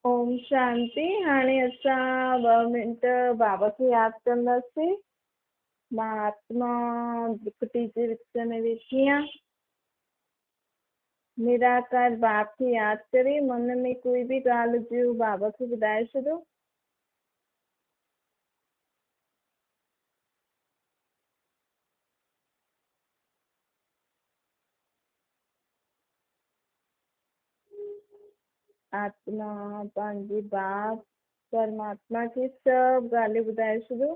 اوم شانتي. هاڻي اسان 2 منٽ بابا کي ياد ڪنداسين. مان آتما ڀرڪٽي جي وچ ۾ ويٺي آهيان. نراڪار باپ کي ياد ڪري من ۾ ڪوئي به ڳالهه هجي هو بابا کي ٻڌائي ڇڏيو. آتما پنهنجي باپ پرماتما کي سڀ ڳالهيون ٻڌائي ڇڏيو.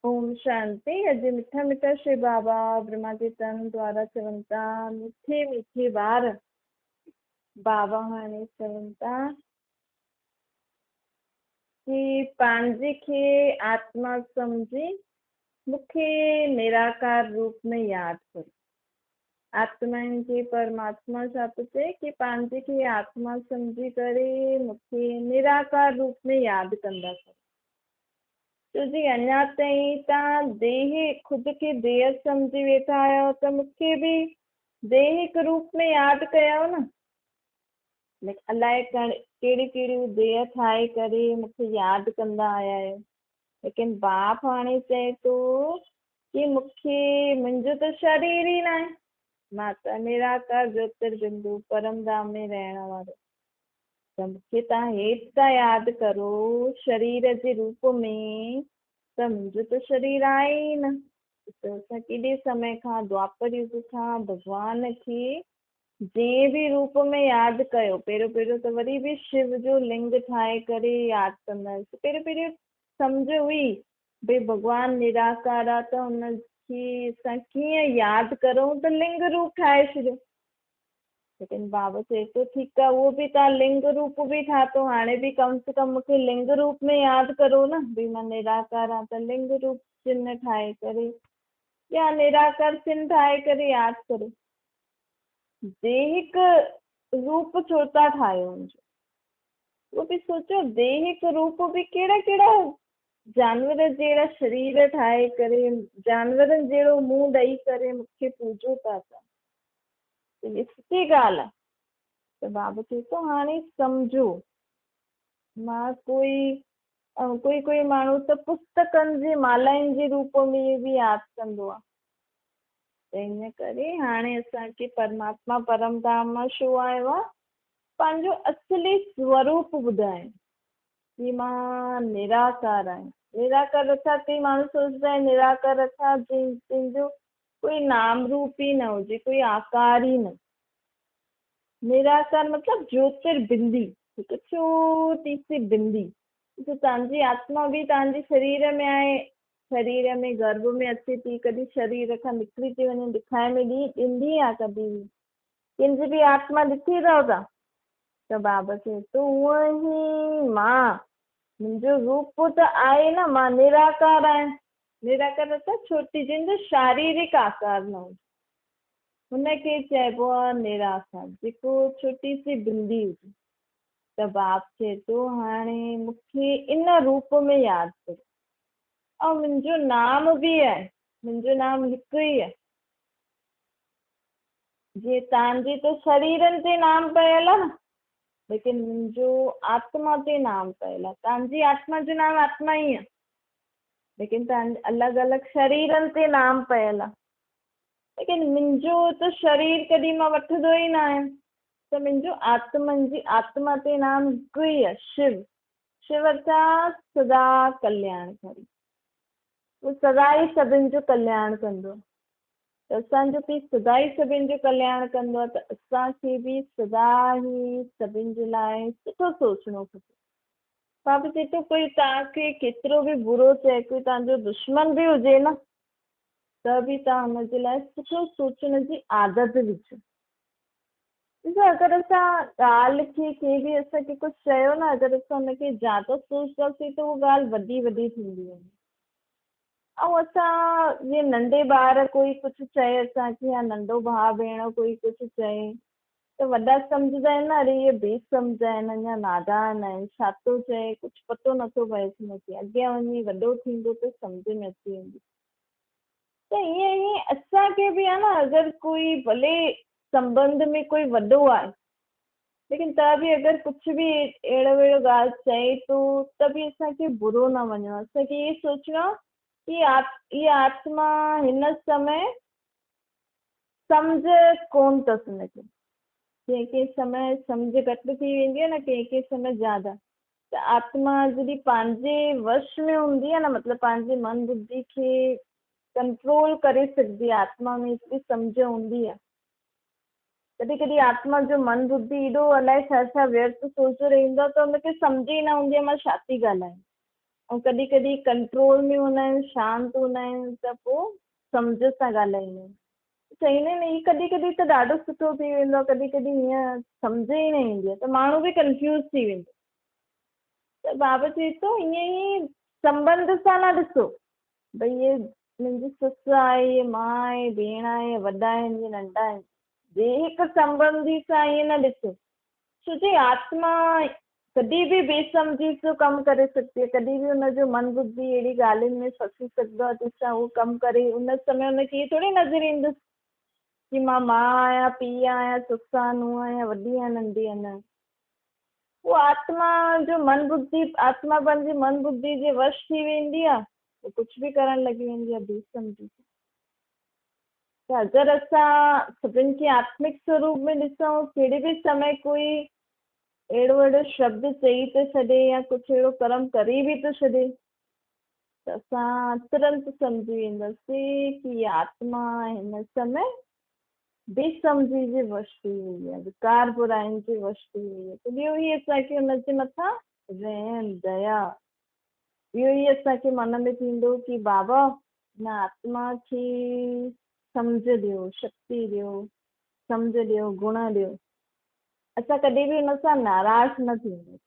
اوم شانتي. اڄ مٺا مٺا شري بابا برهما جي تن دوارا چون ٿا، مٺي مٺي ٻار. بابا هاڻي چون ٿا ڪي پنهنجي کي آتما سمجهي مون کي نراڪار روپ ۾ ياد ڪرو. آتمائن کي پرماتما ڇا ٿو چئي ڪي پنهنجي کي آتما سمجهي ڪري مون کي نراڪار روپ ۾ ياد ڪندا ڪرو. ڇو جي اڃا تائين توهان ديهه خود کي ديهه سمجهي ويٺا آهيو ته مون کي به ديهڪ روپ ۾ ياد ڪيو نه. الائي ڪهڙيون ڪهڙيون ديهه ٺاهي ڪري مون کي ياد ڪندا آيا آهيو، ليڪن باپ هاڻي چئي ٿو ڪي مون کي منهنجو ته شرير ئي ناهي، مان ته نراڪار جوتربندو پرم ڌام ۾ رهڻ وارو، ته مون کي توهان هيٺ ٿا ياد ڪرو شرير جي روپ ۾، ته منهنجو ته شرير آهي ئي نه. ته اسان ڪيڏي سمي کان دوآپر يگ کان ڀڳوان کي جنهن به روپ ۾ ياد ڪيو، پهريون پهريون ته وري به شو جو لنگ ٺاهي ڪري ياد ڪندا هياسين. پهريون پهريون سمجهه هئي ڀئي ڀڳوان نراڪار آ ته ان کي اسان ڪيئن ياد ڪرون، ته لنگ روپ ٺاهي ڇڏيو. ليڪن بابا چئي ٿو ٺيڪ آ اهو به توهان لنگ روپ به ٺاتو، هاڻي به ڪم سي ڪم مون کي لنگ روپ ۾ ياد ڪرو نه، ڀئي مان نراڪار آهيان ته لنگ روپ چنه ٺاهي ڪري يا نراڪار چنه ٺاهي ڪري ياد ڪرو. ديهڪ روپ ڇو ٿا ٺاهيو منهنجو؟ اهو به سوچو ديهڪ روپ به ڪهڙا ڪهڙا جانور جهڙا شرير ٺاهي ڪري جانورن جهڙو منهن ڏئي ڪري مون کي پوڄو ٿا ته هي سچي ڳالهه آهي. ته بابا چئي ٿو هاڻي سمجهو، مان ڪوئي ڪوئي ڪوئي ماڻهو ته پستڪن جي مالائن جي روپ ۾ به ياد ڪندو آهي. ته ان ڪري هاڻي اسان کي پرماتما پرم ڌام مان ڇو آيو آهي؟ پنهنجو اصلي سوروپ ٻڌائڻ ڪي مان نراڪار آهيان. نراڪار ارٿات ڪئي ماڻهو سوچدا آهن نراڪار ارٿات جنهن جو ڪوئي نام روپ ئي نه هجي، ڪوئي آڪار ئي نه. نراڪار مطلب جيوتر بندي، هڪ ڇوٽي سي بندي. ڏسو توهان جي آتما به توهان جي شرير ۾ آهي، شرير ۾ گرڀ ۾ اچي ٿي، ڪڏهن شرير کان نڪري ٿي وڃي، ڏکائي ۾ ڏيندي آهي ڪڏهن به. ڪنهن جي به آتما ڏٺي اٿو توهان؟ ته بابا چئي ٿو هونئن ئي مان، منهنجو روپ ته آهي نه، مان نراڪار آهيان. نراڪار ارٿات ڇوٽي جنهن جو شاريرڪ آڪار نه هجي، هن کي چئبو آهي نراڪار، جيڪو ڇوٽي سي بندي هجي. ته باپ چئي ٿو هاڻي مون کي ان روپ ۾ ياد ڪريو ۽ منهنجو نام به آهي، منهنجو نام هڪ ئي آهي. جيئن توهان جي ته شريرن تي نام پيل آهي نه، ليڪن منهنجو آتما تي نام پيل آهي. توهان جي آتما جو نام آتما ئي آهي، ليڪن توهان جي الڳ الڳ شريرن تي نام پيل آ، ليڪن منهنجو ته شرير ڪڏهن مان وٺندو ئي نه آهيان، ته منهنجو آتمن جي آتما تي نام هڪ ئي آ، شو. شو ارٿات سدا ڪلياڻڪاري، هو سدا ئي سڀن جو ڪلياڻ ڪندو آ. ته اسان جو پيء سدا ئي سڀن جو ڪلياڻ ڪندو آ، ته اسان کي به سدا ئي سڀن جي لاء سٺو سوچڻو کپي. بابا چئي ٿو ڪوئي توهان کي ڪيترو به برو چئي، ڪوئي توهان جو دشمن به هجي نه، ته به توهان هن جي لاء سٺو سوچڻ جي عادت وجهو. ڏسو اگر اسان ڳالهه کي ڪنهن به اسان کي ڪجهه چيو نه، اگر اسان هن کي زياده سوچنداسين ته اها ڳالهه وڏي وڏي ٿيندي وڃي. ऐं असां जीअं नंढे ॿार कोई कुझु चए असांखे या नंढो भाउ भेण कोई कुझु चए त वॾा सम्झंदा आहिनि न, अरे इहे बेसम्झ आहिनि, अञा नादान आहिनि, छा थो चए, कुझु पतो नथो पए हुनखे, अॻियां वञी वॾो थींदो त सम्झ में अची वेंदी। त ईअं ई असांखे बि आहे न, अगरि कोई भले संबंध में कोई वॾो आहे, लेकिन त बि अगरि कुझु बि अहिड़ो अहिड़ो ॻाल्हि चए थो त बि असांखे बुरो न मञणो आहे। असांखे इहो सोचणो आहे की इहा आत्मा हिन समय सम्झ कोन अथसि हुनखे, कंहिं कंहिं समय सम्झ घटि थी वेंदी आहे न, कंहिं कंहिं समय ज़्यादा। त आत्मा जॾहिं पंहिंजे वश में हूंदी आहे न, मतिलबु पंहिंजे मन बुद्धि खे कंट्रोल करे सघंदी आहे, आत्मा में एतिरी सम्झ हूंदी आहे। कॾहिं कॾहिं आत्मा जो मन बुद्धि एॾो अलाए छा छा व्यर्थ सोच रहंदो आहे त हुनखे सम्झ ई न हूंदी आहे मां छा थी ॻाल्हायां। ऐं कॾहिं कॾहिं कंट्रोल में हूंदा आहिनि, शांत हूंदा आहिनि, त पोइ सम्झ सां ॻाल्हाईंदा आहिनि। चईंदा आहिनि हीउ कॾहिं कॾहिं त ॾाढो सुठो थी वेंदो आहे, कॾहिं कॾहिं हीअं सम्झ ई न ईंदी आहे त माण्हू बि कंफ्यूज़ थी वेंदो। त बाबा चए थो ईअं ई संबंध सां न ॾिसो, भई इहे मुंहिंजी सुसु आहे, इहे माउ आहे, भेण आहे, वॾा आहिनि, इहे नंढा आहिनि, हिकु संबंधी सां ईअं न ॾिसो। छो जे आत्मा कॾहिं बि बेसमझी जो कमु करे सघंदी आहे, कॾहिं बि हुनजो मन बुद्धि अहिड़ी ॻाल्हियुनि में फसी सघंदो आहे जंहिंसां उहो कमु करे। उन समय हुनखे इहो थोरी नज़र ईंदुसि की मां माउ आहियां, पीउ आहियां, सुसु आहियां, नूंहं आहियां, वॾी आहियां, नंढी आहियां, न। उहो आत्मा जो मन बुद्धि, आत्मा पंहिंजी मन बुद्धि जे वश थी वेंदी आहे, पोइ कुझु बि करणु लॻी वेंदी आहे बेसमझी। त अगरि असां सभिनि खे आत्मिक स्वरूप में ॾिसूं, कहिड़े बि समय कोई अहिड़ो अहिड़ो शब्द चई थो छॾे या कुझु अहिड़ो कर्म करे बि थो छॾे त असां तुरंत सम्झी वेंदासीं की आत्मा हिन समय बेसमझी जे वश थी वई आहे, विकार बुराइनि जे वश थी वई आहे। त ॿियो ई असांखे हुनजे मथां रहम, दया, ॿियो ई असांखे मन में थींदो की बाबा हिन आत्मा खे सम्झ ॾियो, शक्ति ॾियो, सम्झ ॾियो, गुण ॾियो। असां कॾहिं बि हुन सां नाराज़ न थींदासीं।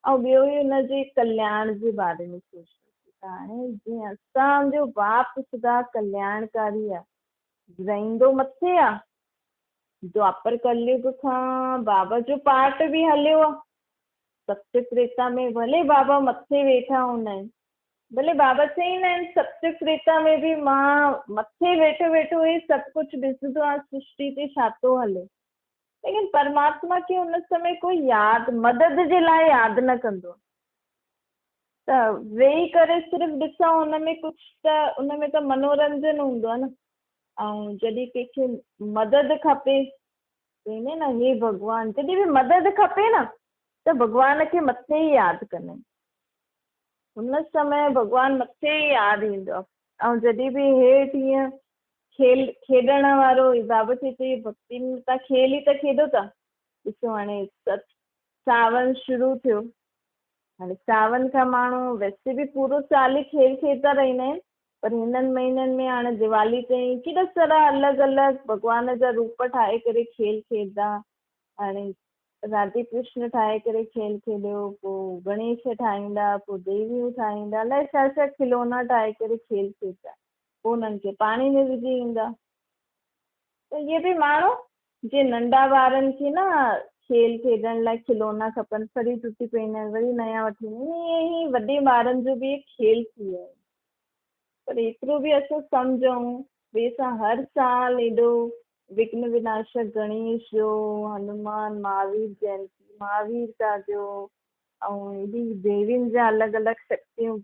ऐं ॿियो ई हुनजे कल्याण जे बारे में सोचंदासीं। त हाणे जीअं असांजो बाप सदा कल्याणकारी आहे, रहंदो मथे आहे, द्वापर कलयुग खां बाबा जो पार्ट बि हलियो आहे। सत्य त्रेता में भले बाबा मथे वेठा हूंदा आहिनि, भले बाबा चईंदा आहिनि सत्य त्रेता में बि मां मथे वेठो वेठो ई सभु कुझु ॾिसंदो आहियां, सृष्टि ते छा थो हले, लेकिन परमात्मा खे उन समय कोई यादि, मदद जे लाइ यादि न कंदो आहे। त वेही करे सिर्फ़ु ॾिसूं हुन में कुझु त उन में त मनोरंजन हूंदो आहे न। ऐं जॾहिं कंहिंखे मदद खपे, चईंदा आहिनि न हे भॻवान, जॾहिं बि मदद खपे न त भॻवान खे मथे ई यादि कंदा आहिनि। हुन समय भॻवान मथे ई यादि ईंदो आहे। ऐं जॾहिं बि हेठि ईअं खेल खेॾण वारो बाबा चए थो, इहो भक्ति में तव्हां खेल ई त खेॾो था। ॾिसो हाणे सावन शुरू थियो, हाणे सावन खां माण्हू वैसे बि पूरो साल ई खेल खेॾंदा रहंदा आहिनि, पर हिननि महीननि में हाणे दिवाली ताईं केॾा सारा अलॻि अलॻि भॻवान जा रूप ठाहे करे खेल खेॾंदा। हाणे राधे कृष्ण ठाहे करे खेल खेॾियो, पोइ गणेश ठाहींदा, पोइ देवियूं ठाहींदा, अलाए छा छा खिलौना ठाहे करे खेल खेॾंदा, पोइ हुननि खे पाणी में विझी ईंदा। त इहे बि माण्हू जीअं नंढा ॿारनि खे न खेल खेॾण लाइ खिलौना खपनि, वरी टुटी पवंदा आहिनि, वरी नया वठी ईंदा आहिनि, ईअं ई वॾे ॿारनि जो बि खेल थी वियो आहे। पर एतिरो बि असां सम्झूं भई असां हर साल एॾो विघ्न विनाशक गणेश जो, हनुमान, महावीर जयंती, महावीरता जो, ऐं एॾी देवियुनि जा अलॻि अलॻि शक्तियूं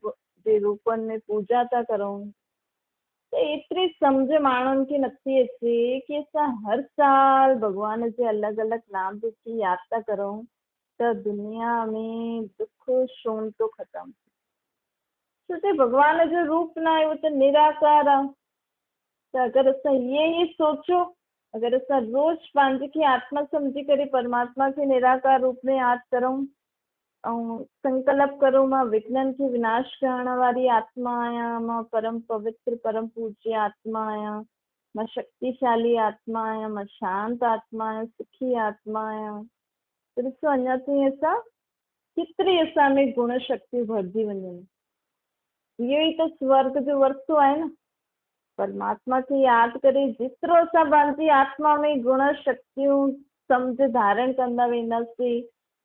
जे रूपनि में पूजा था करूं, त एतिरी सम्झ माण्हुनि खे नथी अचे की असां हर साल भॻवान जे अलॻि अलॻि नाम खे यादि था करूं त दुनिया में दुख छो नथो ख़तमु थिए। छो त भॻवान जो रूप न आहे, उहो त निराकार आहे। त अगरि असां ईअं ई सोचो, अगरि असां रोज़ पंहिंजे खे आत्मा सम्झी करे परमात्मा खे निराकार रूप में यादि करूं ऐं संकल्प करूं मां विघ्ननि खे विनाश करण वारी आत्मा आहियां, मां परम पवित्र परम पूज्य आत्मा आहियां, मां शक्तिशाली आत्मा आहियां, मां शांत आत्मा आहियां, सुखी आत्मा आहियां, त ॾिसो अञा ताईं असां केतिरी असां में गुण शक्तियूं भरिजी वञनि। اهو ئي ته سورڳ جو ورثو آهي نه. پرماتما کي ياد ڪري جيترو اسان پنهنجي آتما ۾ گڻ شڪتيون سمجهه ڌارڻ ڪندا وينداسين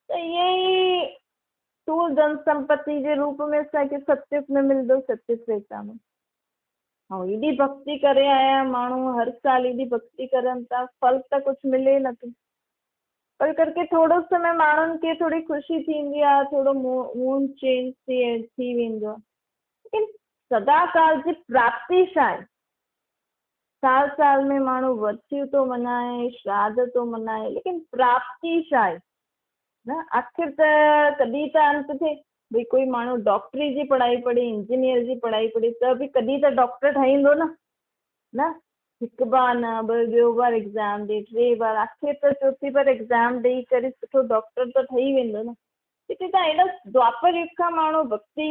ته اهي ئي ٽول ڌن سمپتي جي روپ ۾ اسان کي ستيگ ۾ ملندو، ستيگ تريتا ۾. ۽ ايڏي ڀڳتي ڪري آيا ماڻهو، هر سال ايڏي ڀڳتي ڪرن ٿا، ڦل ته ڪجهه ملي نٿو. پر ڪرڪي ٿورو سمي ماڻهن کي ٿوري خوشي ٿيندي آهي، ٿورو موڊ چينج ٿي ويندو آهي، ليڪن سدا ڪال جي پراپتي ڇا آهي؟ سال سال ۾ ماڻهو ورسيون ٿو منائي، شراڌ ٿو منائي، ليڪن پراپتي ڇا آهي؟ نه آخر ته ڪڏهن ته انت ٿئي. ڀئي ڪوئي ماڻهو ڊاڪٽري جي پڙهائي پڙهي، انجنيئر جي پڙهائي پڙهي ته به ڪڏهن ته ڊاڪٽر ٺهيندو نه. نه هڪ بار نه ٻه ٻيو بار ايگزام ڏي، ٽي بار، آخر ته چوٿين بار ايگزام ڏيئي ڪري سٺو ڊاڪٽر ته ٺهي ويندو نه. هتي ته ايڏا دوآپر يگ کان ماڻهو ڀڳتي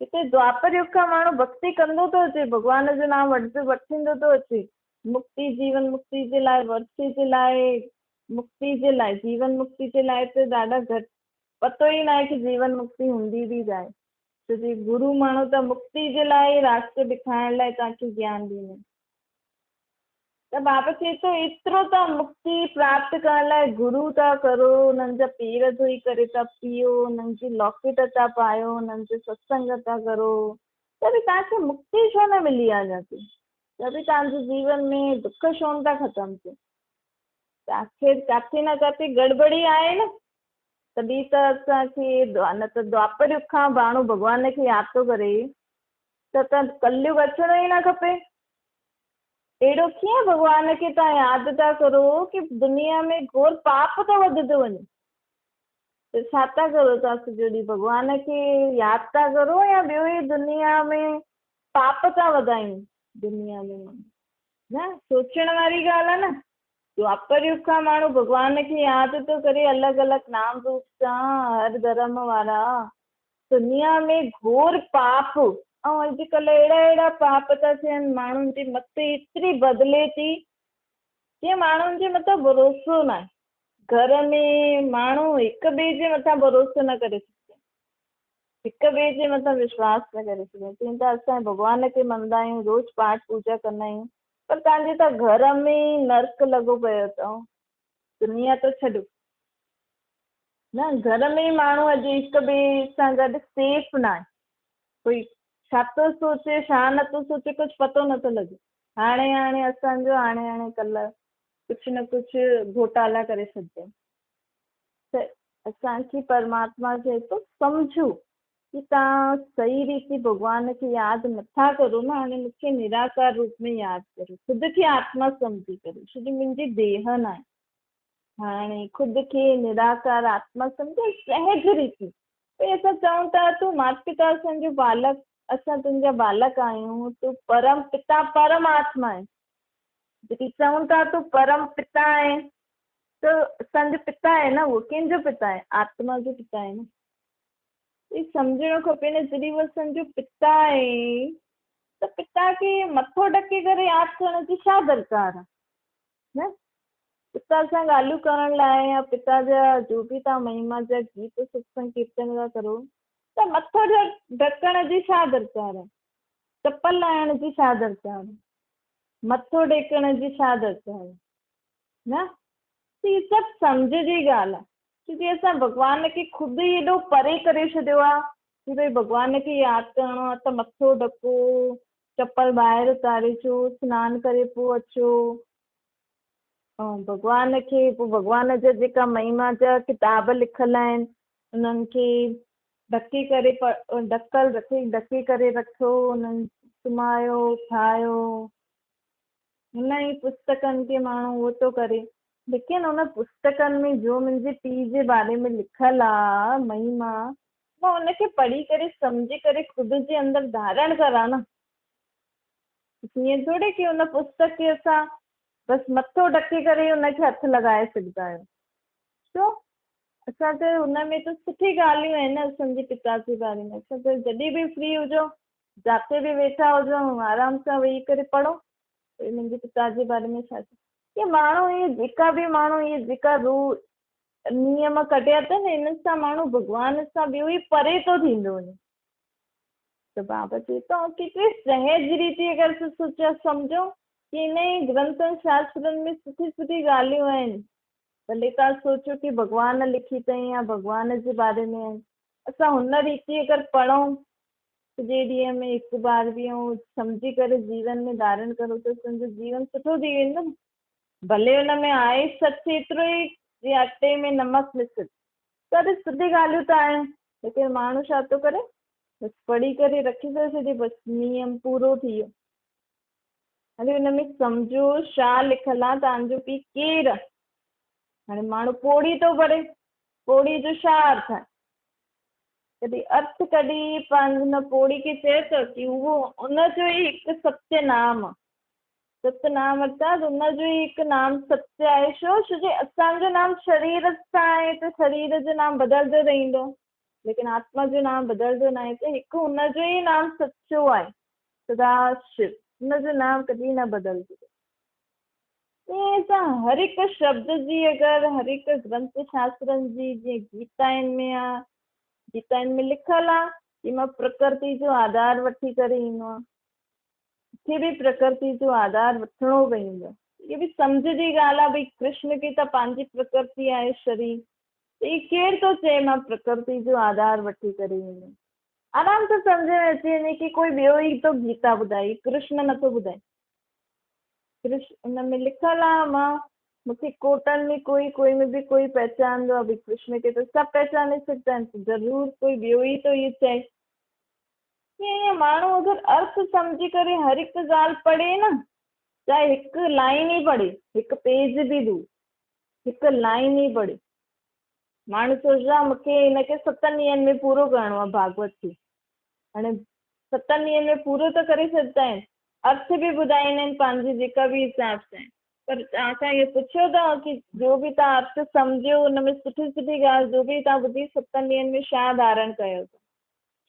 هتي دوآپر يگ کان ماڻهو ڀڳتي ڪندو ٿو اچي، ڀڳوان جو نام وٺندو ٿو اچي، مڪتي جيون مڪتي جي لاء ورثي جي لاء مڪتي جي لاء جيون مڪتي جي لاء ته ڏاڍا گهٽ پتو ئي ناهي ڪي جيون مڪتي هوندي به آهي. ڇو جي گرو ماڻهو ته مڪتي جي لاء ئي راستو ڏيکارڻ لاء توهان کي گيان ڏيندو. ته بابا چئي ٿو ايترو توهان مڪتي پراپت ڪرڻ لاء گرو ٿا ڪرو، انهن جا پير ڌوئي ڪري ٿا پيئو، انهن جي لاڪيٽ ٿا پايو، انهن جو ستسنگ ٿا ڪرو، ته به توهان کي مڪتي ڇو نه ملي آهي اڃا تائين؟ ته به توهان جي جيون ۾ دک ڇو نه ٿا ختم ٿين؟ ته آخر ڪاٿي نه ڪاٿي گڙٻڙي آهي نه. تڏهن ته اسان کي نه ته دوآپر يگ کان ماڻهو ڀڳوان کي ياد ٿو ڪري ته ته ڪليگ اچڻو ئي نه کپي. اهڙو ڪيئن ڀڳوان کي توهان ياد ٿا ڪرو ڪي دنيا ۾ گهور پاپ ٿو وڌندو وڃي. ته ڇا ٿا ڪرو توهان سڄو ڏينهن ڀڳوان کي ياد ٿا ڪرو يا ٻيو ئي دنيا ۾ پاپ ٿا وڌايون دنيا ۾ ماڻهو نه سوچڻ واري ڳالهه آهي نه. دوآپر يگ کان ماڻهو ڀڳوان کي ياد ٿو ڪري الڳ الڳ نام روپ سان هر ڌرم وارا. دنيا ۾ گهور پاپ ۽ اڄڪلهه اهڙا اهڙا پاپ ٿا ٿين ماڻهن جي مت ايتري بدلي ٿي جيئن ماڻهن جي مٿان ڀروسو ناهي. گهر ۾ ماڻهو هڪ ٻئي جي مٿان ڀروسو نه ڪري سگهجن هڪ ٻئي جي مٿان وشواس نه ڪري سگهن. چون ٿا اسان ڀڳوان کي مڃدا آهيون روز پاٺ پوڄا ڪندا آهيون پر توهان جي ته گهر ۾ ئي نرڪ لڳو پيو اٿو. دنيا ته ڇڏو. نه گهر ۾ ئي ماڻهو اڄ هڪ ٻئي سان گڏ سيف ناهي. ڪوئي ڇا ٿو سوچي ڇا نه ٿو سوچي ڪجهه پتو نه ٿو لڳي. هاڻي هاڻي اسان جو هاڻي هاڻي ڪلهه ڪجهه نه ڪجهه گهوٽالا ڪري ڇڏجن. ته اسان کي پرماتما چئي ٿو سمجهو ڪي توهان صحيح ريتي ڀڳوان کي ياد نٿا ڪرو نه، هاڻي مون کي نراڪار روپ ۾ ياد ڪرو، خود کي آتما سمجهي ڪري، ڇو جو منهنجي ديهه ناهي. هاڻي خود کي نراڪار آتما سمجهي سهج ريتي، ڀئي اسان چئون ٿا تون مات پتا اسان جو بالڪ، اسان تنهنجا بالڪ آهيون، تون پرم پتا پرم آتما آهين. جيڪي چئون ٿا تون پرم پتا آهين ته اسان جو پتا آهي نه اهو، ڪنهن جو پتا آهي؟ آتما جو پتا آهي نه. هي سمجهڻو کپي نه جڏهن هو اسان جو پتا آهي ته پتا کي مٿو ڍڪي ڪري ياد ڪرڻ جي ڇا درڪار آهي نه پتا سان ڳالهيون ڪرڻ لاء يا پتا جا جو به توهان مهما جا گيت ستسنگ ڪيرتن ٿا ڪرو ته مٿو ڍڪڻ جي ڇا درڪار آهي چپل لاهڻ جي ڇا درڪار آهي مٿو ڍڪڻ جي ڇا درڪار آهي نه هي سڀ سمجهه جي ڳالهه آهي ڇو جي اسان ڀڳوان کي خود ئي ايڏو پري ڪري ڇڏيو آ ڪي ڀئي ڀڳوان کي ياد ڪرڻو آ ته مٿو ڍڪو، چپل ٻاهر اتاري اچو، سنان ڪري پوء اچو ۽ ڀڳوان کي پوء ڀڳوان جا جيڪا مهما جا ڪتاب لکيل آهن انهن کي ڍڪي ڪري ڍڪل رکي ڍڪي ڪري رکو انهن سمهايو اٿايو هن ئي پستڪن کي ماڻهو اهو ٿو ڪري. ليڪن ان پستڪن ۾ جو منهنجي پيء جي باري ۾ لکيل آ، مهما، مان ان کي پڙهي ڪري سمجهي ڪري خود جي اندر ڌارڻ ڪران نه. ائين ٿوري ڪي ان پستڪ کي اسان بس مٿو ڍڪي ڪري ئي ان کي هٿ لڳائي سگهندا آهيون. ڇو؟ اسان ته ان ۾ ته سٺي ڳالهيون آهن نه اسان جي پتا جي باري ۾. اسان ته جڏهن به فري هجون، جاتي به ويٺا هجون، آرام سان ويهي ڪري پڙهون. ڀئي منهنجي پتا جي باري ۾ ڇا ڇا. اهي ماڻهو اهي جيڪا به ماڻهو اهي جيڪا روح نيم ڪڍيا اٿن، انهن سان ماڻهو ڀڳوان سان ٻيو ئي پري ٿو ٿيندو وڃي. ته بابا چئي ٿو ڪيتري سهج ريتي اگر اسان سوچيا سمجهون ڪي ان ئي گرنٿن شاسترن ۾ سٺي سٺي ڳالهيون آهن. ڀلي توهان سوچو ڪي ڀڳوان لکي اٿئي يا ڀڳوان جي باري ۾ آهن، اسان هن ريتي اگر پڙهون سڄي ڏينهن ۾ هڪ بار به ۽ سمجهي ڪري جيون ۾ ڌارڻ ڪرون ته اسان جو جيون سٺو ٿي ويندو نه. ڀلي ان ۾ آهي سچ ايترو ئي جيئن اٽي ۾ نمڪ مسل. سڀ سٺي ڳالهيون ته آهن، ليڪن ماڻهو ڇا ٿو ڪري، بس پڙهي ڪري رکي ٿو ڇڏي، بس نيم پورو ٿي ويو. هلي ان ۾ سمجهو ڇا لکيل آ، توهان جو پيء ڪير آ؟ هاڻي ماڻهو پوڙهي ٿو پڙهي، پوڙهي جو ڇا ارٿ آهي؟ ڪڏهن ارٿ ڪڍي پنهنجي ان پوڙهي کي چئي ٿو ڪي اهو ان جو ئي هڪ ستيه نام آ. ست نام ارٿات ان جو ئي هڪ نام ستيه آهي. ڇو؟ ڇو جي اسان جو نام شرير سان آهي ته شرير جو نام بدلجندو رهندو، ليڪن آتما جو نام بدلجندو ناهي ته هڪ ان جو ئي نام سچو آهي، سدا شو، ان جو نام ڪڏهن نه بدلجندو. ائين اسان هر هڪ شبد جي اگر هر هڪ گرنٿ شاسترن جي جيئن گيتائن ۾ آ، گيتائن ۾ لکيل آ ڪي مان پرڪرتي جو آڌار وٺي ڪري ايندو آهيان. مونکي به پرڪرتي جو آڌار وٺڻو پوندو. اهو به سمجهه جي ڳالهه آ ڀئي ڪرشن کي ته پنهنجي پرڪرتي آهي شرير، ته هي ڪير ٿو چئي مان پرڪرتي جو آڌار وٺي ڪري ايندم. آرام سان سمجهه ۾ اچي وڃي ڪي ڪوئي ٻيو ئي ٿو گيتا ٻڌائي، ڪرشن نٿو ٻڌائي. ڪرشن ان ۾ لکيل آ مان مونکي ڪوٽن ۾ ڪوئي ڪوئي ۾ به ڪوئي پهچاندو آ، ڀئي ڪرشن کي ته سڀ پهچاني سگهندا آهن، ته ضرور ڪوئي ٻيو ئي ٿو اهو چئي. ائين ائين ماڻهو اگر ارٿ سمجهي ڪري هر هڪ ڳالهه پڙهي نه، چاهي هڪ لائين ئي پڙهي، هڪ پيج به دور، هڪ لائين ئي پڙهي. ماڻهو سوچندو آهي مون کي هن کي ستن ڏينهن ۾ پورو ڪرڻو آهي ڀاڳوت کي. هاڻي ستن ڏينهن ۾ پورو ته ڪري ڇڏندا آهن، ارٿ به ٻڌائيندا آهن پنهنجي جيڪا به حساب سان، پر توهان کان اهو پڇيو اٿئون ڪي جو به توهان ارٿ سمجهيو ان ۾ سٺي سٺي ڳالهه جو به توهان ٻڌي ستن ڏينهن ۾ ڇا ڌارڻ ڪيو اٿئون؟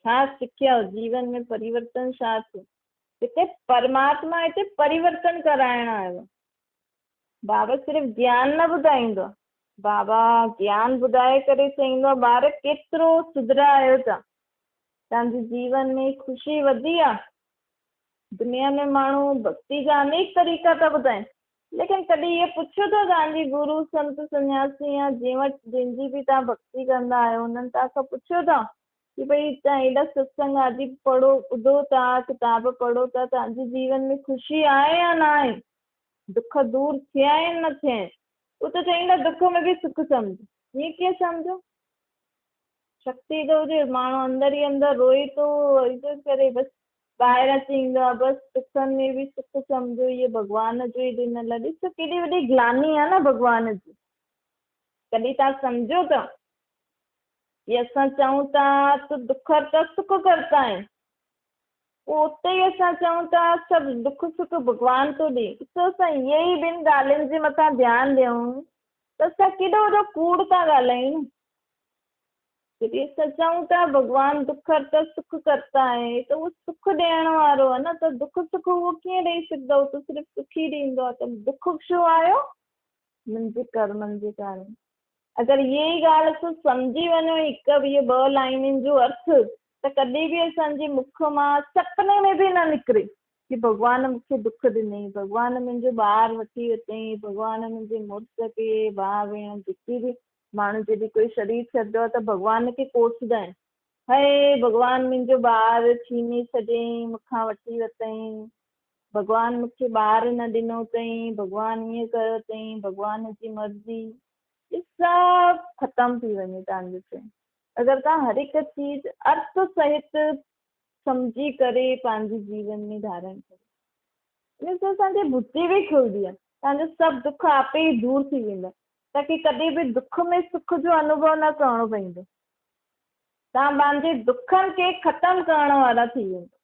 ڇا سکيا جيون ۾ پريورتن ڇا ٿيو؟ هتي پرماتما هتي پريورتن ڪرائڻ آيو. بابا صرف گيان نه ٻڌائيندو آهي. بابا گيان ٻڌائي ڪري چئيندو آهي ٻار ڪيترو سڌريا آهيو توهان. توهان جي جيون ۾ خوشي وڌي آهي. دنيا ۾ ماڻهو ڀڳتي جا انيڪ طريقا ٿا ٻڌائين. ليڪن ڪڏهن اهو پڇيو اٿو توهان جي گرو، سنت، سنياسي يا جنهن وٽ جنهن جي به توهان ڀڳتي ڪندا آهيو انهن توهان کان پڇيو اٿو ڪي ڀئي توهان ايڏا ستسنگ آدي پڙهو ٻڌو ٿا ڪتاب پڙهو ٿا توهان جي جيون ۾ خوشي آهي يا نه آهي؟ دک دور ٿيا آهن نه ٿيا آهن؟ هو ته چئيندا دک ۾ به سک سمجهه. ائين ڪيئن سمجهو؟ شڪتي ته هجي ماڻهو اندر ئي اندر روئي ٿو ائين ڪري بس ٻاهر اچي ايندو آ بس سکن ۾ به سک سمجهو اهي ڀڳوان جو ئي ڏنل آ ڏسو ڪيڏي وڏي گلاني آ نه ڀڳوان جي ڪڏهن توهان سمجهو ٿا جي اسان چئون ٿا ته دک هرتا سک ڪرتا آهن پوء اتي ئي اسان چئون ٿا سڀ دک سک ڀڳوان ٿو ڏي ڏسو اسان اهي ئي ٻن ڳالهين جي مٿان ڌيان ڏيون ته اسان ڪيڏو وڏو ڪوڙ ٿا ڳالهايون جڏهن اسان چئون ٿا ڀڳوان دک هرتا سک ڪرتا آهي ته اهو سک ڏيڻ وارو آهي نه ته دک سک اهو ڪيئن ڏئي سگهندو اهو ته صرف سک ئي ڏيندو آهي ته دک ڇو آيو منهنجي ڪرمن جي ڪارڻ اگر اهي ئي ڳالهه اسان سمجهي وڃون هڪ اهي ٻه لائنن جو ارٿ ته ڪڏهن به اسان جي مک مان سپني ۾ به نه نڪري ڪي ڀڳوان مون کي دک ڏنئي ڀڳوان منهنجو ٻار وٺي ورتئي ڀڳوان منهنجي مڙس کي ڀاء ڀيڻ جيڪي به ماڻهو جڏهن ڪوئي شرير ڇڏندو آهي ته ڀڳوان کي ڪوسندا آهن، هئي ڀڳوان منهنجو ٻار ڇيني ڇڏيائين، مون کان وٺي ورتائين، ڀڳوان مون کي ٻار نه ڏنو اٿئين، ڀڳوان ائين ڪيو اٿئين، ڀڳوان جي مرضي. اهي سڀ ختم ٿي وڃي توهان جو چئي. اگر توهان هر هڪ چيز ارٿ سهت سمجهي ڪري پنهنجي جيون ۾ ڌارڻ ڪريو. ان سان اسان جي ٻڌي به کلندي آهي. توهان جو سڀ دک آپي ئي دور ٿي ويندا. توهان کي ڪڏهن به دک ۾ سک جو انوڀو نه ڪرڻو پوندو. توهان پنهنجي دکن کي ختم ڪرڻ وارا ٿي ويندو.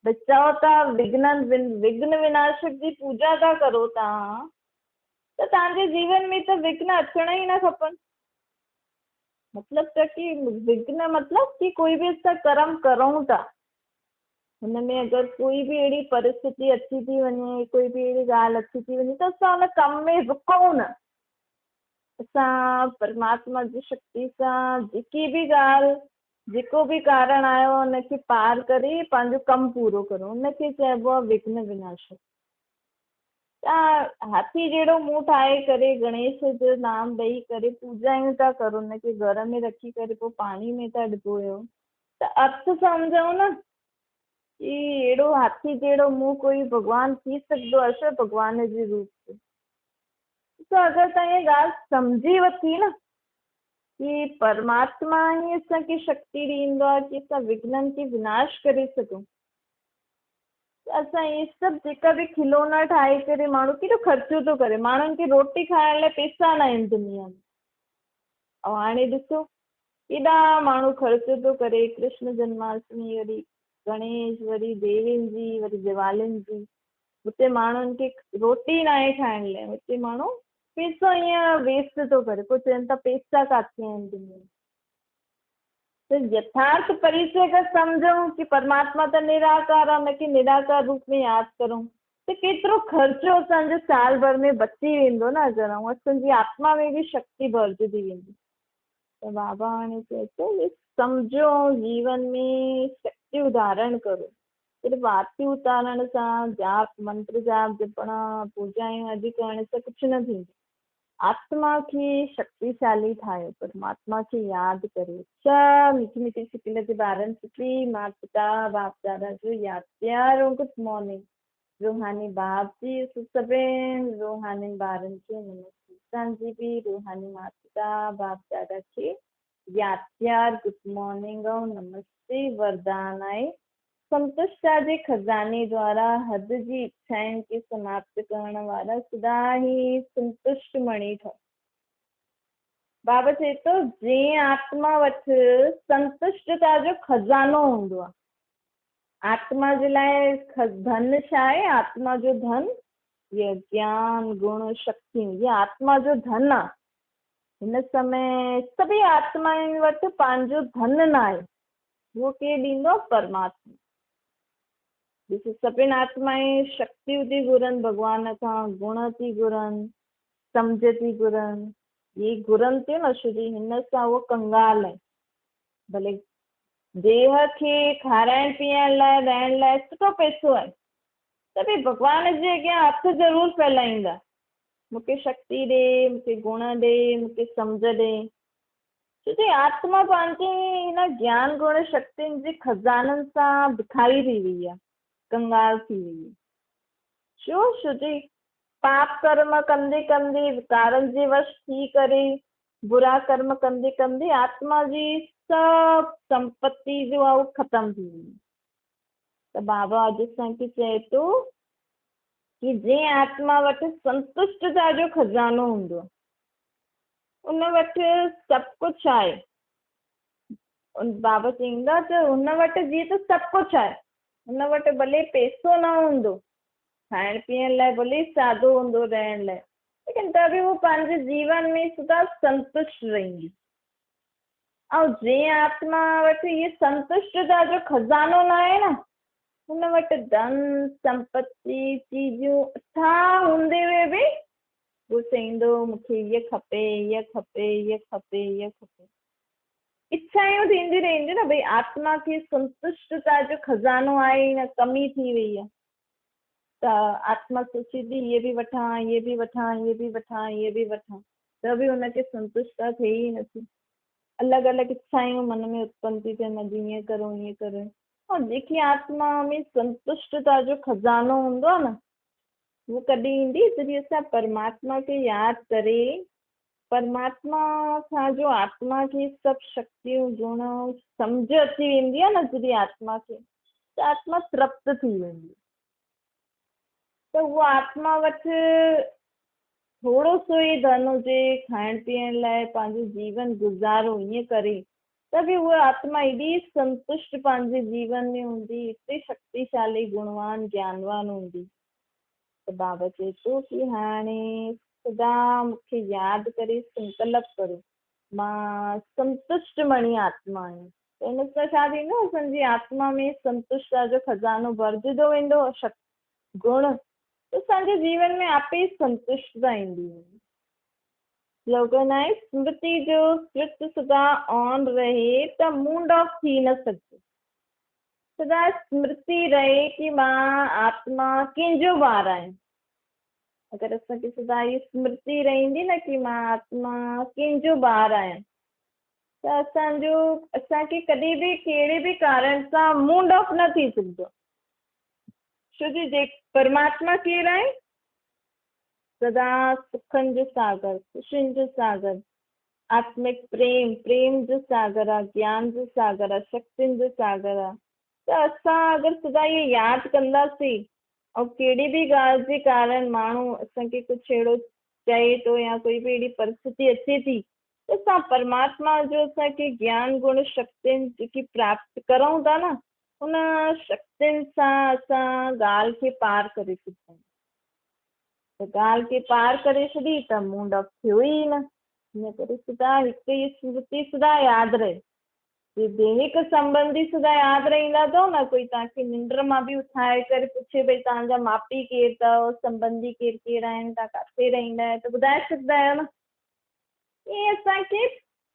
ڀئي چئو ٿا وگهنن وگهن وناشڪ جي پوڄا ٿا ڪرو توهان ته توهان جي جيون ۾ ته وگهن اچڻ ئي نه کپن. مطلب ته ڪي وگهن مطلب ڪي ڪوئي به اسان ڪرم ڪرون ٿا هن ۾ اگر ڪوئي به اهڙي پرسٿتي اچي ٿي وڃي، ڪوئي به اهڙي ڳالهه اچي ٿي وڃي ته اسان ان ڪم ۾ رڪون نه. असां परमात्मा जी शक्ति सां जेकी बि ॻाल्हि, जेको बि कारण आयो, हुनखे पार करे पंहिंजो कमु पूरो करूं, हुनखे चइबो आहे विघ्न विनाशक। तव्हां हाथी जहिड़ो मुंहुं ठाहे करे गणेश जो नाम ॾेई करे पूजायूं था करो, हुनखे घर में रखी करे पोइ पाणी में था डुबोयो, त अर्थ सम्झूं न की अहिड़ो हाथी जहिड़ो मुंहुं कोई भॻवानु थी सघंदो आहे छा भॻवान जे रूप ते? त अगरि तव्हां इहा ॻाल्हि सम्झी वरिती न की परमात्मा ई असांखे शक्ति ॾींदो आहे की असां विघ्ननि खे विनाश करे सघूं, त असां इहे सभु जेका बि खिलौना ठाहे करे माण्हू केॾो ख़र्चो थो करे, माण्हुनि खे रोटी खाइण लाइ पैसा न आहिनि दुनिया में। ऐं हाणे ॾिसो केॾा माण्हू ख़र्चो थो करे, कृष्ण जन्माष्टमी, वरी गणेश, वरी देवीनि जी, वरी दिवालियुनि जी, हुते माण्हुनि खे रोटी न आहे खाइण लाइ, हुते माण्हू पैसो ईअं वेस्ट थो करे, पोइ चवनि था पैसा किथे आहिनि दुनिया में। त यथार्थ परिचय अगरि सम्झूं की परमात्मा त निराकार आहे, हुनखे निराकार रूप में यादि करूं त केतिरो ख़र्चो असांजो साल भर में बची वेंदो न, अगरि ऐं असांजी आत्मा में बि शक्ति भरिजी वेंदी। त बाबा हाणे चए थो सम्झो, जीवन में शक्ति उदाहरण करो, सिर्फ़ु आरती उतारण सां, जाप मंत्र जाप जपण, पूजायूं आदि करण सां कुझु न थींदो। आत्मा खे शक्तिशाली ठाहियो, परमात्मा खे यादि करियो। सभु मिठी मिठी सिकिल जे ॿारनि सुठी माता पिता बाप दादा जो यादि प्यार। गुड मॉर्निंग रूहानी बाप जी, सभिनी रूहानी ॿारनि खे नमस्ते। असांजी बि रूहानी माता पिता बाप दादा खे यादि प्यार, गुड मॉर्निंग ऐं नमस्ते। वरदान आहे संतुष्टता जे ख़ज़ाने द्वारा हद जी इच्छाउनि खे समाप्त करण वारा सदा ई संतुष्ट मणी ठहो। बाबा चए थो जंहिं आत्मा वटि संतुष्टता जो ख़ज़ानो हूंदो आहे, आत्मा जे लाइ धन छा आहे? आत्मा जो धन इहे ज्ञान, गुण, शक्तियूं, इहे आत्मा जो धन आहे। हिन समय सभई आत्माउनि वटि पंहिंजो धन न आहे, उहो केरु ॾींदो आहे? परमात्मा। ॾिसो सभिनी आत्माएं शक्तियूं थी घुरनि भॻवान खां, गुण थी घुरनि, सम्झ थी घुरनि, इहे घुरनि थियूं न, छो जो हिन सां उहो कंगाल आहे। भले देह खे खाराइण पीअण लाइ, रहण लाइ सुठो पैसो आहे, त बि भॻवान जे अॻियां हथु ज़रूरु फैलाईंदा, मूंखे शक्ति ॾे, मूंखे गुण ॾे, मूंखे सम्झ ॾे। छो जो आत्मा पंहिंजे हिन ज्ञान गुण शक्तियुनि जे ख़ज़ाननि सां भिखारी थी वई आहे, कंगाल थी वई आहे। छो? छो जो पाप कर्म कंदे कंदे, विकारनि जे वश थी करे, बुरा कर्म कंदे कंदे आत्मा जी सभु संपत्ति जो आहे उहो ख़तमु थी वई। त बाबा अॼु असांखे चए थो की जंहिं आत्मा वटि संतुष्टता जो ख़ज़ानो हूंदो आहे, उन वटि सभु कुझु आहे। बाबा चईंदा त हुन वटि जीअं त सभु कुझु आहे, हुन वटि भले पैसो न हूंदो, खाइण पीअण लाइ भले सादो हूंदो रहण लाइ, लेकिन त बि उहो पंहिंजे जीवन में सदा संतुष्ट रहंदी। ऐं जंहिं आत्मा वटि इहे संतुष्टता जो ख़ज़ानो न आहे न, हुन वटि धन संपत्ति चीज़ूं अथाह हूंदे हुए बि उहो चईंदो मूंखे इहे खपे, इहे खपे, इहे खपे, इहे खपे। इच्छायूं थींदियूं रहंदियूं न, भई आत्मा खे संतुष्टता जो ख़ज़ानो आहे न, कमी थी वई आहे, त आत्मा सोचे थी इहे बि वठां, इहे बि वठां, इहे बि वठां, इहे बि वठां, त बि हुनखे संतुष्टता थिए ई नथी। अलॻि अलॻि इच्छायूं मन में उत्पन्न थी थियनि, अॼु ईअं करूं, ईअं करूं। ऐं जेकी आत्मा में संतुष्टता जो ख़ज़ानो हूंदो आहे न, उहो कॾहिं ईंदी? जॾहिं असां परमात्मा खे यादि करे, परमात्मा खां जो आत्मा खे सभु शक्तियूं, गुण, सम्झ अची वेंदी आहे न, जॾहिं आत्मा खे, त आत्मा तृप्त थी वेंदी। त उहो आत्मा वटि थोरो सो ई धन हुजे, खाइण पीअण लाइ पंहिंजो जीवन गुज़ारो ईअं करे, त बि उहा आत्मा एॾी संतुष्ट पंहिंजे जीवन में हूंदी, एतिरी शक्तिशाली, गुणवान, ज्ञानवान हूंदी। त बाबा चए थो की हाणे सदा मूंखे यादि करे संकल्प करो, मां संतुष्ट मणी आत्मा आहियां। त हिन सां छा थींदो? असांजी आत्मा में संतुष्टता जो ख़ज़ानो भरिजंदो वेंदो, गुण, त असांजे जीवन में आपे संतुष्टता ईंदी। سلوگن آهي سمرتي جو سوئچ سدا آن رهي ته موڊ آف ٿي نه سگهجي. سدا سمرتي رهي ڪي مان آتما ڪنهن جو ٻار آهيان. اگر اسان کي سدا هي سمرتي رهندي نه ڪي مان آتما ڪنهن جو ٻار آهيان ته اسان جو اسان کي ڪڏهن به ڪهڙي به ڪارڻ سان موڊ آف نه ٿي سگهندو. ڇو جي پرماتما ڪير آهي؟ سدا سکن جو ساگر، خوشين جو ساگر، آتمڪ پريم، پريم جو ساگر آ، گيان جو ساگر آ، شڪتين جو ساگر آ. ته اسان اگر سدا اهو ياد ڪنداسين ۽ ڪهڙي به ڳالهه جي ڪارڻ ماڻهو اسان کي ڪجهه اهڙو چئي ٿو يا ڪوئي به اهڙي پرسٿتي اچي ٿي ته اسان پرماتما جو اسان کي گيان گڻ شڪتين جيڪي پراپت ڪرون ٿا نه ان شڪتين سان اسان ڳالهه کي پار ڪري سگهندا آهيون. ته ڳالهه کي پار ڪري ڇڏي ته مونڊ آف ٿيو ئي نه. ان ڪري سدا هڪ ئي سمرتي سدا ياد رهي. جي ديهڪ سنبنڌي سدا ياد رهندا اٿو نه ڪوئي توهان کي ننڊ مان به اٿائي ڪري پڇي ڀئي توهان جا ماء پيء ڪير اٿو، سنبنڌي ڪير ڪير آهن، توهان ڪاٿي رهندا آهيو ته ٻڌائي سگهندا آهيو نه. ائين اسان کي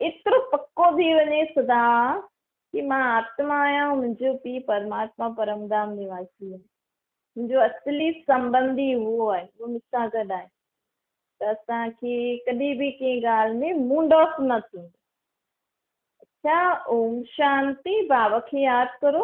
ايترو پڪو ٿي وڃي سدا ڪي مان آتما آهيان ۽ منهنجو پيء پرماتما پرمڌام نواسي آهي. منهنجو اصلي سنبنڌي اهو آهي، اهو مون سان گڏ آهي ته اسان کي ڪڏهن به ڪنهن ڳالهه ۾ موڊ آف نه ٿيندو. اڇا اوم شانتي. بابا کي ياد ڪرو.